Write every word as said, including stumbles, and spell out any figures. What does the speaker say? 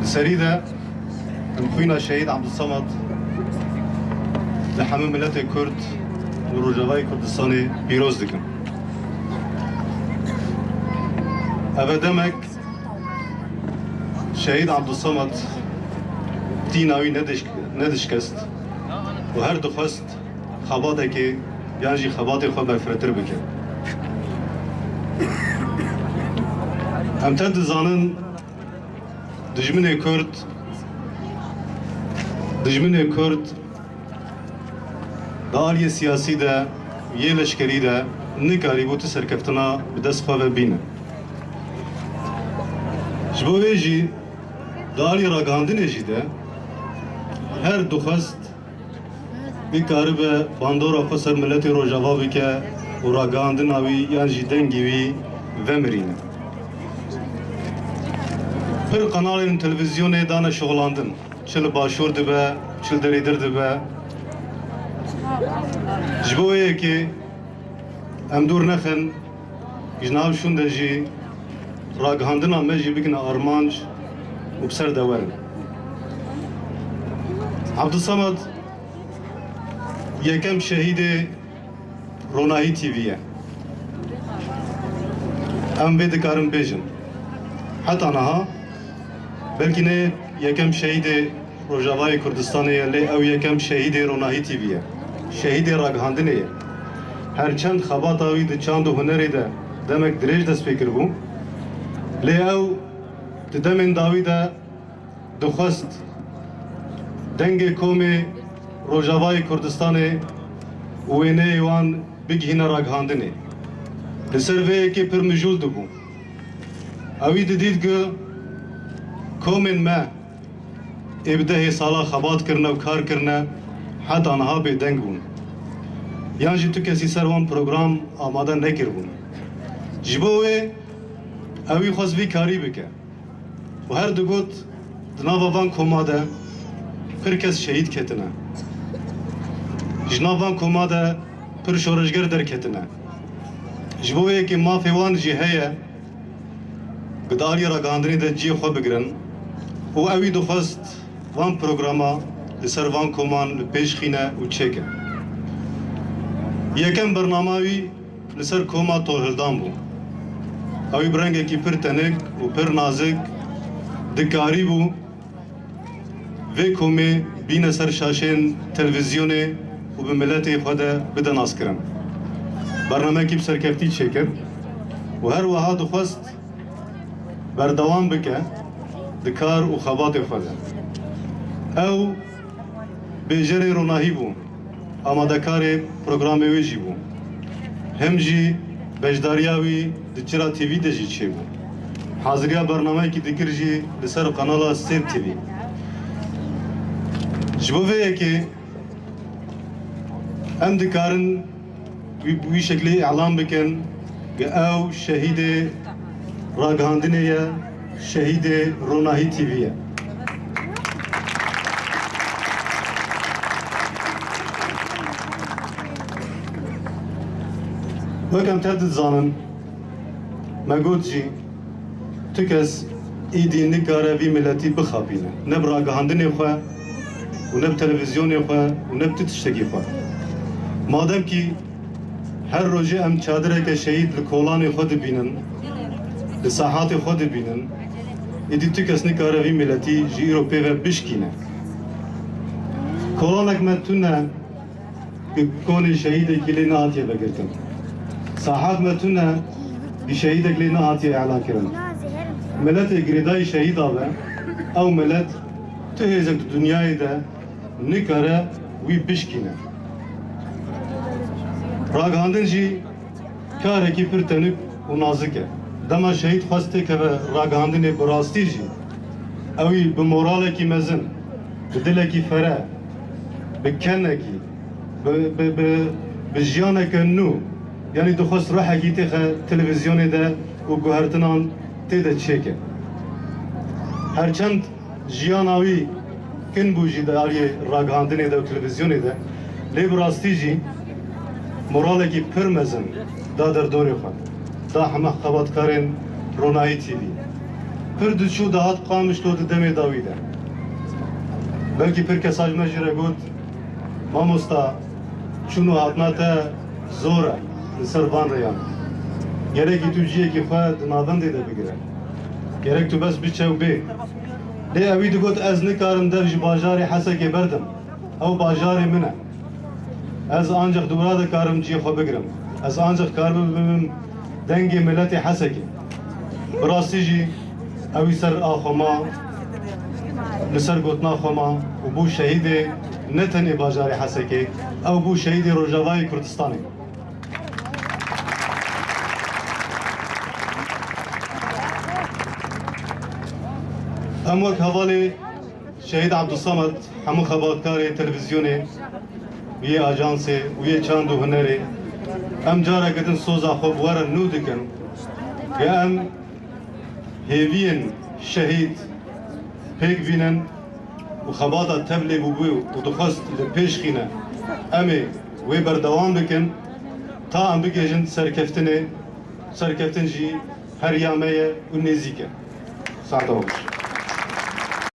Serî de em xwîna Şehîd Abdulsamad li hemû miletê Kurd û Rojavayê Kurdistanê pîroz dikin. Ev e demek Şehîd Abdulsamad tîna wî nediş-, nedişkest û her dixwest xebatekê yan jî xebatê xwe berfirehtir bike. Em te dizanin dijminê Kurd, dijminê Kurd di aliyê siyasî de, yê leşkerî de nikarîbû ti serkeftina bi dest xwe ve bîne. Ji bo vê jî di alî ragihandinê jî de her dixwest bikaribe bandora xwe ser miletê Rojava bike û ragihandina wî yan jî dengê wî vemirîne. Pir kanalên televîzyonê dane şixulandin. Çi li başûr dibe, çi li derîdir dibe. Ji bo wê yekê em dûr nexin, ji nav şûn de jî ragihandina me jî bigine armanc û bi ser de werin. Abdulsamad yekem şehîdê Ronahî T V ye. Em vê dikarin bêjin. Heta niha belkî ne yekem şehîdê Rojavayê Kurdistanê ye, lê ew yekem şehîdê Ronahî T V ye. Şehîdê ragihandinê ye. Her çend xebata wî di çand û hunerê de demek dirêj dest pê kiribû, lê ew di demên dawî de dixwest dengê komê Rojavayê Kurdistanê û wêneyê wan bigihîne ragihandinê. Li ser vê yekê pir mijûl dibû. Ewî didît ku komên me ê bi dehê sala xebat kirine û kar kirine, heta niha bêdeng bûn. Yan jî tu kesî ser wan program amade nekiribûn. Ji bo wê ewî xwest vî karî bike. Û her digot, di nava van koma de pir kes şehîd ketine. Ji nav van koma de pir şoreşger derketine. Ji bo wê yekê mafê wan jî heye ku di alî ragihandinê de cihê xwe bigirin û ewî dixwest van programa li ser van koman li pêş xîne û çêke. Yekem bernama wî li ser koma Tolhildan bû. Ew ê bi rengekî pir tenik û pir nazik dikarîbû vê komê bîne ser şaşeyên televîzyonê û bi miletê xwe de bide naskirin. Bernameyekî bi serkeftî çêkir û her wiha dixwest berdewam bike di kar û xebatê xwe de. Ew bêjerê ronahî bû, amadekarê programê wê jî bû. Hem jî beşdariya wî di Çira T V de jî çêbû. Haziriya bernameyekî dikir jî li ser kanala Sêr T V. Ji bo vê yekê em dikarin wî, wî şeklî îlan bikin ku ew şehîdê ragihandinê ye, şehîdê Ronahî T V ye. Wek em tev dizanin, me got jî, tu kes êdî nikare vî miletî bixapîne, ne bi ragihandinê xwe û ne bi televîzyonê xwe û ne bi tu tiştekî xwe. Madem kî her rojê em çadireke şehîd li kolanê xwe dibînin, li sahatê xwe dibînin, êdî tu kes nikare vî miletî ji îro pê ve bişkîne. Kolanek me tune, ku konê şehîdekî lê nehatiye vegirtin. Sahat me tune ku şehîdek lê nehatiye îlan kirin. Miletê girêdayî şehîda be, ew milet tu hêzek di dinyayê de nikare wî bişkîne. Ragihandin jî karekî pir tenik û nazik e. Dema şehîd xwest têkeve ragihandinê bi rastî jî, ewî bi moralekî mezin, bi dilekî fere, bi kenekî, bi, bi, bi, bi jiyaneke nû, yanî dixwest ruhekî têxe televîzyonê de û guhertinan tê de çêke. Her çend jiyana wî kin bû jî di aliyê ragihandinê de û televîzyonê de, lê bi rastî jî moralekî pir mezin da derdorê xwe, da heme xebatkarên Ronahî T V. Pir diçû dihat Qamişlo di demê dawî de. Belkî pir kesa ji me jî re got, Mamosta, çûn û hatina te zor e li ser van rêyan. Gerekî tu ciyekî xwe di navendê de bigire. Gerek tu bes biçe û bê. Lê ewî digot, ez nikarim dev ji bajarê Hesekê berdim. Ew bajarê min e. Ez ancaq di wira de karim cihê xwe bigirim. Ez ancaq karibim bibim dengê miletê Hesekê. Bi rastî jî ew î ser a xwe ma, li ser gotina xwe ma û bû şehîdê ne tenê bajarê Hesekê, ew bû şehîdê Rojavayê Kurdistanê. Em wek hevalê Şehîd Abdulsamed, hemû xebatkarê televîzyonê, yê ajansê û yê çand û hunerê, em careke din soza xwe bi we re nû dikin. Ge em hêviyên şehîd pêk bînin û xebata tevlê bûbû û dixwest li pêş xîne, em ê wê berdewam bikin, ta em bigihêjin serkeftinê. Serkeftin jî her ya me ye û nêzîk e. Saeta we xweş.